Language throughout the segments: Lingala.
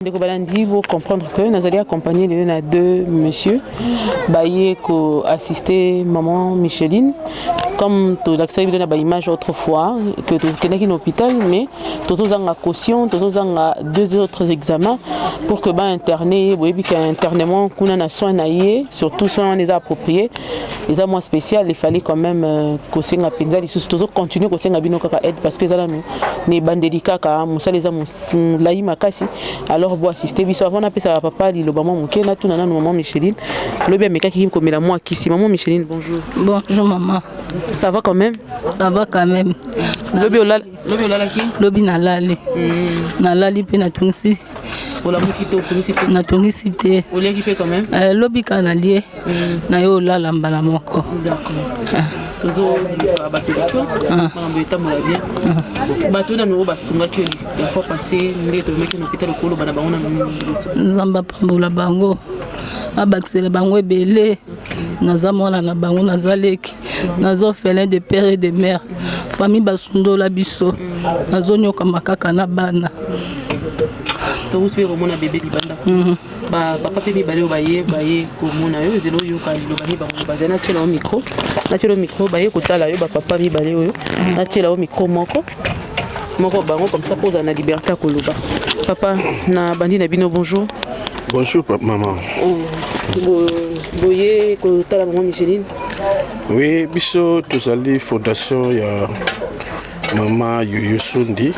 Ndeko balandi, bo comprendre que nazali accompagné lelo na deux monsieur baye ko assister maman Micheline comme tolakisaki bino na ba image autrefois que tokendaki na hôpital, mais tozozanga caution, tozozanga deux autres examens pour que ba interne ye. Boyebi ka internement kuna na soin na ye, surtout soin wana eza approprié, eza moins spécial. Il fallait quand même kosenga mpenza lisusu, tozocontinue kosenga bino kaka aide parce que eza nanu na ebandeli kaka, mosala eza molai makasi. Alors bo assiste biso. Avant napesaka papa liloba mwa moke, natuna nanu maman Micheline. Lobi amekaki komela mwa kisi. Maman Micheline, bonjour. Bonjour maman. Ça va quand même? Ça va quand même. Lobi olala, lobi olalaki? Lobi nalali. Nalali mpe natungisi. Olamuki te, otungisi te? Natungisi te. Oliaki mpe quand même? Lobi kaka nalie, naye olala mbala moko. D'accord, tozoluka basolution, makambo etambola bien. Bato nanu oyo basungaki yo la fois passé nde tobimaki na hôpital, okoloba na bango nanu nini liboso? Nzambe apambola bango, abakisela bango ebele. Naza mwana na bango, naza leki, naza orphelin de père et de mère. Famille basundola biso, nazonyokama kaka na bana. Touti mpe komona bebe libanda. Bapapa mpe mibale oyo baye komona yo, ezela oyoka liloba ni bango bazali. Natiela yo micro, natiela yo micro. Baye kotala yo, bapapa mibale oyo. Natiela yo micro moko moko bango, comme ça mpo ozala na liberté ya koloba. Papa na bandi na bino, bonjour. Bonjour maman. Boye kotala mama Micheline? Oui, biso tozali fondation ya mama Yoyo Sundi.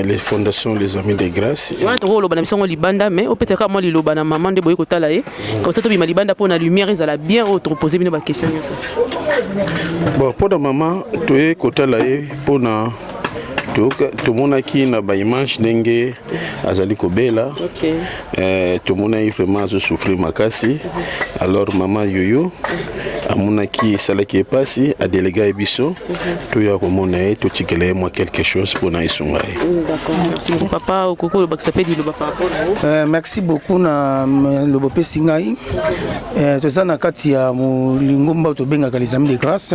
Les fondations Les Amis de Grâce. Wana tokoloba na biso yango libanda, mais opesaka mwa liloba na mama nde boye kotala ye, comme ça tobima libanda mpo na lumière ezala bien, oyo tokopose bino baquestion nyonso. Bon, mpona mama toye kotala ye mpona tomonaki na baimage ndenge azali kobela. Tomonaki vraiment azosouffrir makasi. Alors mama Yoyo amonaki esalaki ye mpasi, adelega ye biso toya komona ye, totikela ye mwa quelque chose mpona esunga ye. D'accord, merci beaucoup papa. Okoki olobakisa mpe liloba par rapport na yo? Merci beaucoup na lobo opesi ngai. Toza na kati ya lingomba oyo tobengaka Les Amis de Grâce.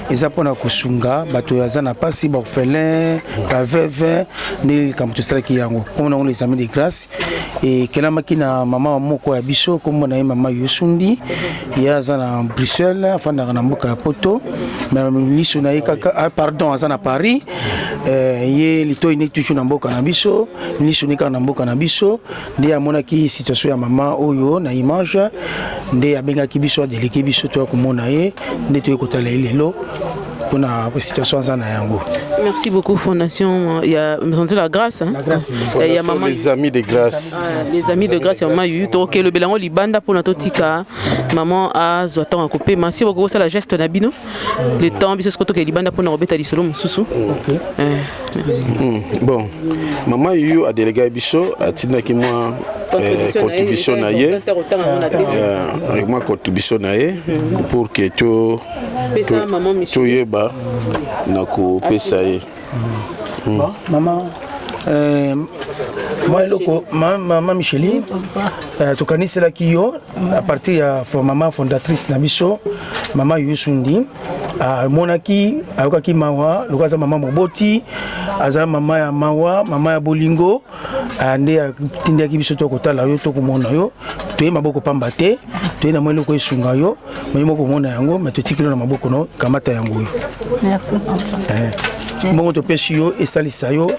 Eza mpona kosunga bato oyo aza na mpasi, baorphelin, baveuve. Nde likambo tosalaki yango, kombo nango Les Amis de Grâce. Ekelamaki na mama moko ya biso, kombo na ye mama Yosundi. Ye aza na Bruxelles, afandaka na mboka ya Poto, mais miso na ye kaka, ah, pardon, aza na Paris. Ye litoi ne toujours na mboka na biso, miso ne kaka na mboka na biso. Nde amonaki situation ya mama oyo na image, nde abengaki biso, adeleki biso toya komona ye. Nde toye kotala ye lelo mpona situation aza na yango. Merci beaucoup. Fondation ya Maison de la Grâce, hein? La Grâce, oui. Ya Fondation maman Les Amis de Grâce. Ah, Les Amis de Grâce ya mama Yuyu. Tokelobela yango libanda mpona totika mama azwa ntango ya kopema. Si bokoki kosala geste na bino, le temps biso siko tokee libanda mpona kobeta lisolo mosusu. Merci. Bon, mama Yuyu adelega biso, atindaki mwa contribution na ye, mwa contribution na ye pour que to Pesa maman Micheline. Toyeba na kopesa ye. Bon, mama, mwa eloko mama Micheline, tokaniselaki yo à partir ya mama fondatrice na biso, mama Yusundi. Amonaki, ayokaki mawa lokola aza mama moboti, aza mama ya mawa, mama ya bolingo. Nde atindaki biso to kotala yo, to komona yo. Toye maboko pamba te, toye na mwa eloko esunga yo. Moye moko komona yango, me totikeli yo na maboko no, kamata yango oyo. Merci papa. Mbongo topesi yo esalisa yo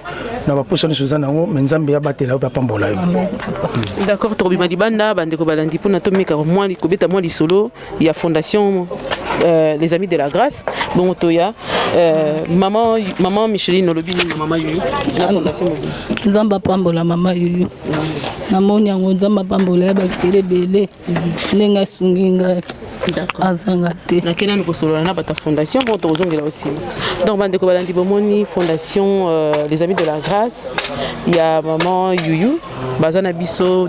na baposa nyonso oza nango. Me Nzambe abatela yo mpe apambola yo. Amen papa. D'accord, tokobima libanda, bandeko balandi, mpona tomeka mwa kobeta mwa lisolo ya fondation Les Amis de la Grâce. Bongo toya maman Micheline, olobi nini na mama Yuyu na fondation mobimba? Nzambe apambola mama Yuyu, namoni yango. Nzambe apambola ye, bakisela ebele ndenge asungi ngai. Azanga te. Nakei nanu kosolola na bato ya fondation mpo tokozongela osima. Donc bandeko balandi, bomoni fondation Les Amis de la Grâce ya maman Yuyu baza na biso,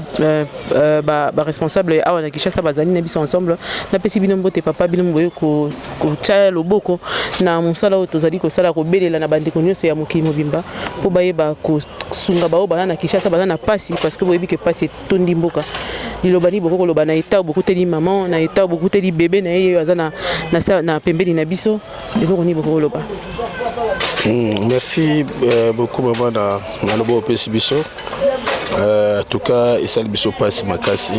baresponsable awa na Kinshasa bazali na biso ensemble. Napesi bino mbote, papa. Bino boye kotya loboko na mosala oyo tozali kosala, kobelela na bandeko nyonso ya mokili mobimba mpo bayeba kosunga bao baza na Kinshasa, baza na pasi, parce que boyebi ke pasi etondi mboka. Liloba nini boko koloba na eta bokuteli mama, na eta bokuteli bebe na ye oyo aza na pembeni na biso? Eloko nini boko koloba? Merci beaucoup mama na maloba opesi biso. En tout cas esali biso mpasi makasi,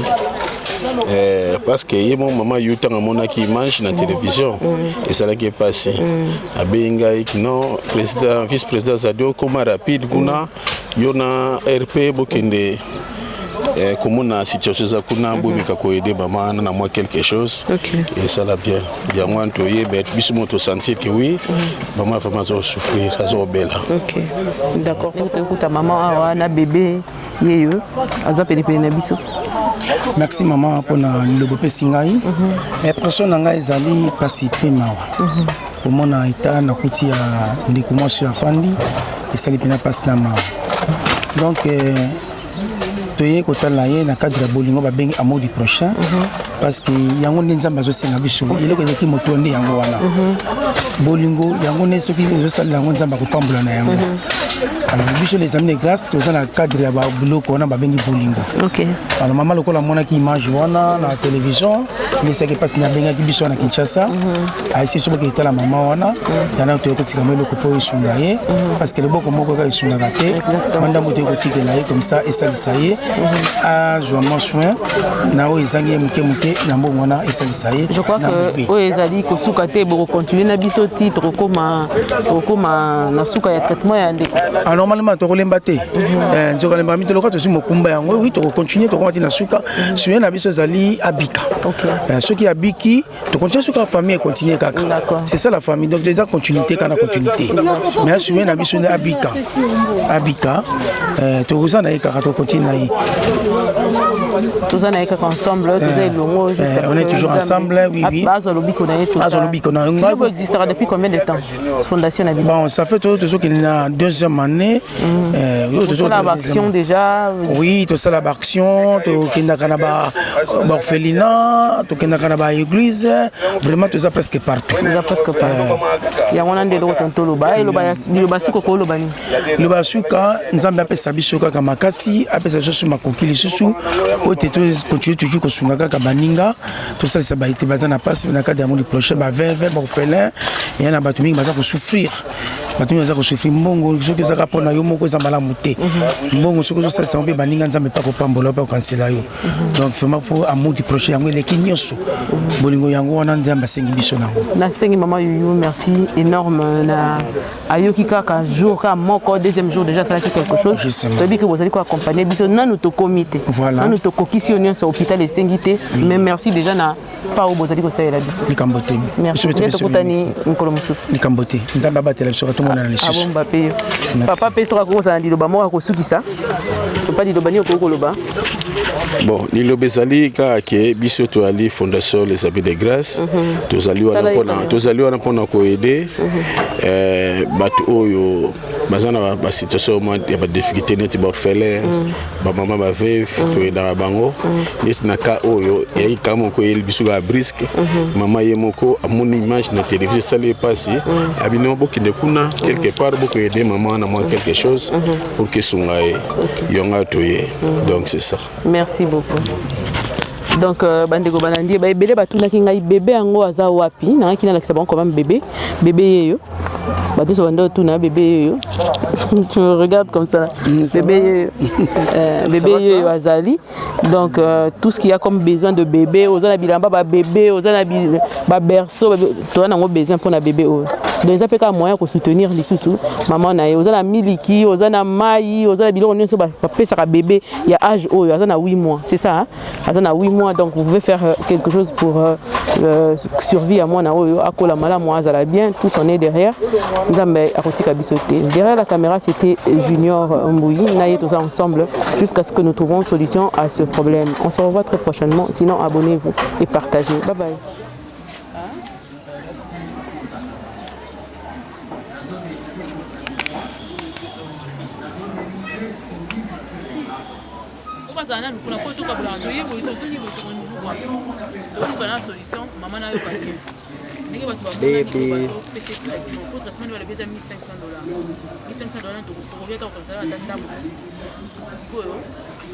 parce que ye mo mama yu, ntango amonaki image na télévision, esalaki ye mpasi. Abengi ngai: "Non, président, vice président Zadi, okoma rapide kuna, yo na RP bokende komona situation eza kuna, bomeka koaider mama wana na mwa quelque chose." Esala bien. Yango wana toyeba biso mo tosentir que oui, mama vraiment azosouffrir, azobela. Ok, d'accord. Tokuta mama awa na bebe ye yo aza penepene na biso. Merci mama mpona liloba opesi ngai. Impression na ngai ezali mpasi mpe mawa komona eta nakuti ya ndeko mwasi oyo afandi. Esali mpena mpasi na mawa. Donc toye kotala ye na cadre ya bolingo babengi amour du prochain, parce que yango nde Nzambe azosenga biso. Eloko ezalaki moto nde yango wana, bolingo yango nde soki ozosalela yango, Nzambe akopambola na yango. Alors biso Les Amis de Grâce toza na cadre ya babiloko wana babengi bolingo. Alors mama lokola amonaki image wana na télévision, ndesaki mpasi, nabengaki biso na Kinshasa, ayesi so boke etala mama wana. Yana toye kotika mo eloko mpo esunga ye, parce que loboko moko kaka esungaka te. Bandambo toye kotikela ye comme ça esalisa ye azwa mwa soin na oyo ezangi ye moke moke na mbongo wana, esalisa ye. Je crois que oyo ezali kosuka te, bokocontinue na biso ti tokokoma na suka ya traitement ya ndeko. Ah, normalement tokolemba te. Nzoka lemba mi toloka tozwi mokumba yango. Oui, tokocontinue, tokoma ti na suka. Suye na biso ezali abika. Soki abiki, tocontinue suka, famille econtinue kaka. C'est ça la famille. Donc eza continuité kaka na continuité, mais suye na biso nde abika, abika. Tokoza na ye kaka, tocontinue na ye. Toza na ye kaka ensemble, toza elongo. On est toujours ensemble, oui. Azwa lobiko na ye. Azwa lobiko na ye. Existera depuis combien de temps, fondation na bino? Bon, ça fait tozokende na deuxième année. Tosala baaction déjà? Oui, tosala baaction, tokendaka na baorphelinat, tokendaka na baéglise, vraiment toza presque partout. Toza presque partout. Yango wana nde eloko tontoloba. Liloba suka, koloba nini? Liloba suka, Nzambe apesa biso kaka makasi, apesa biso so makoki lisusu oyo te tocontinue toujours kosunga kaka baninga, tosalisa baete baza na mpasi na cadre ya amour du prochain, baveuve, baorphelin eya na bato mingi baza kosouffrir, bato mingi baza kosouffrir. Mbongo soki ezaka mpona yo moko eza malamu te. Mbongo soki ozosalisa ngo mpe baninga, Nzambe mpe akopambola, mpe akokanisela yo. Donc vraiment faut amour du prochain, yango eleki nyonso. Bolingo yango wana Nzambe asengi biso nango. Nasengi mama Yuyu merci énorme na ayoki kaka jour kaka moko, deuxième jour déjà asalaki quelque chose. Toyebi ke bozali koaccompagne biso. Nanu tokomi te, nanu tokokisi yo nyonso hôpital esengi te, mais merci déjà na pa oyo bozali kosalela biso. Likambo te. Merci. Tokutani mokolo mosusu. Likambo te. Nzambe abatela biso, tomonana lisusu. Abomba mpe yo, papa. Mpe soki akokozala liloba moko akosukisa, papa, liloba nini okoki koloba? Bon, liloba ezali kaka ke biso toyali fondation Les Amis de Grâce. Tozali wana mpona, tozali wana mpona koaider bato oyo baza na basituation ya badifficulté, neti baorphelin, bamama baveuve, toaidaka bango. Neti na cas oyo eyaki kaka moko eyeli biso kaka brusque. Mama ye moko amoni image na télévision, esali ye mpasi, abino bokende kuna quelque part, bokoaider mama na mwa quelque chose pour que esunga ye. Yonga toye, donc c'est ça. Merci beaucoup. Donc bandeko balandi, baebele batunaki ngai bebe yango aza wapi. Nangaki nalakisa bango quand même bébé. Bébé yeyo, bato nyonso banda otuna bébé yeyo. Tu me regardes comme ça. Bébé yeyo, bébé yeyo azali. Donc tout ce qu'il y a comme besoin de bébé, oza na bilamba babébé, oza na baberceau, toza nango besoin mpona bébé oyo. Donc eza mpe kaka moyen kosoutenir lisusu mama na ye. Oza na miliki, oza na mai, oza na biloko nyonso bapesaka bébé ya âge oyo aza na 8 mois, c'est ça, hein? Aza na 8 mois. Donc vous pouvez faire quelque chose pour survie ya mwana oyo, akola malamu, azala bien. Tous on est derrière, Nzambe akotika biso te. Derrière la caméra, c'était Junior Mbouyi. Na ye toza ensemble jusqu'à ce que nous trouvons solution à ce problème. On se revoit très prochainement. Sinon, abonnez-vous et partagez. Bye bye. Bazala nanu kuna po tokabolaka, toye boye, tozongi boye, tokoluka na solution. Mama nayoka bien ndenge bato bamonani bazopesa traitement, po traitement nde balobi eza 1500 dollars. 1500 dollars, tokoki ata kokanisa ata ndambo sikoyo.